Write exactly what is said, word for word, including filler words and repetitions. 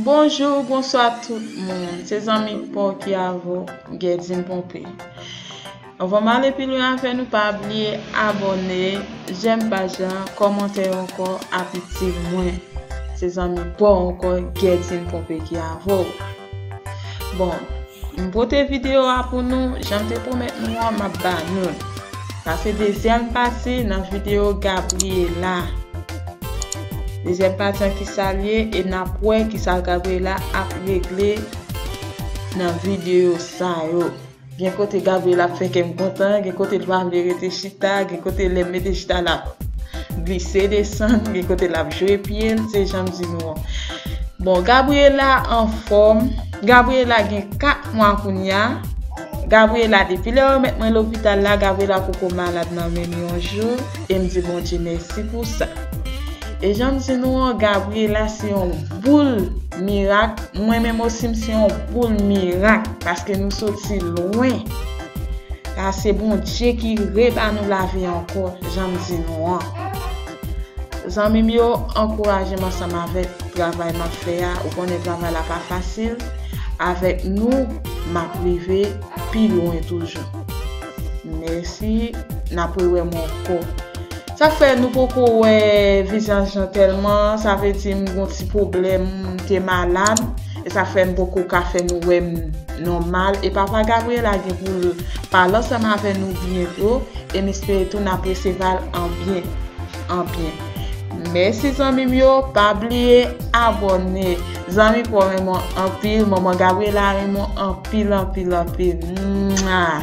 Bonjou, bonswa tout moun. Se zanmi pa w ki avè w, Guerdine Pompée. Anvan m ale pi lwen avè nou, pa bliye abòne, jèm paj la, kòmante ankò, epi di mwen. Se zanmi pa w ankò, Guerdine Pompée ki avè w. Bon, m pote videyo a pou nou, jan m te pwomèt nou an, m ap ba nou l. Sa se dezyèm pati nan videyo Gabriela. Dezyèm pati an ki sa l ye, e n ap wè ki sa Gabriela ap regle nan videyo sa yo. Gen kote Gabriela ap fè kè m kontan, gen kote l pa vle rete chita, gen kote lè m mete chita l ap glise desann, gen kote l ap jwe pye l, se jan m di nou an. Bon, Gabriela anfòm. Gabriela gen kat mwa kounye a. Gabriela, depi lè yo met mwen lopital la, Gabriela poko malad nan menm yon jou. E m di Bondye mèsi pou sa. E jan m di nou an, Gabriela se yon boul mirak. Mwen menm osi, m se yon boul mirak. Paske nou soti lwen. Sa se Bondye ki reba nou lavi ankò, jan m di nou an. Zanmi m yo, ankouraje m ansanm avèk travay m ap fè a. Ou konnen travay la pa fasil. Avèk nou, m ap rive pi lwen toujou. Mèsi, n ap rewè m ankò. Sa fè nou poko wè vizaj lan tèlman, sa vle di m gon ti pwoblèm, m te malad, e sa fè m poko ka fè nou wè m nòmal. E papa Gabriela gen pou l pale ansanm avè nou byento, e m espere tou n ap resevwa l an byen, an byen. Mèsi zanmi m yo, pa bliye abòne. Zanmi pa w renmen w anpil, manman Gabriela renmen w anpil, anpil, anpil. Mwa.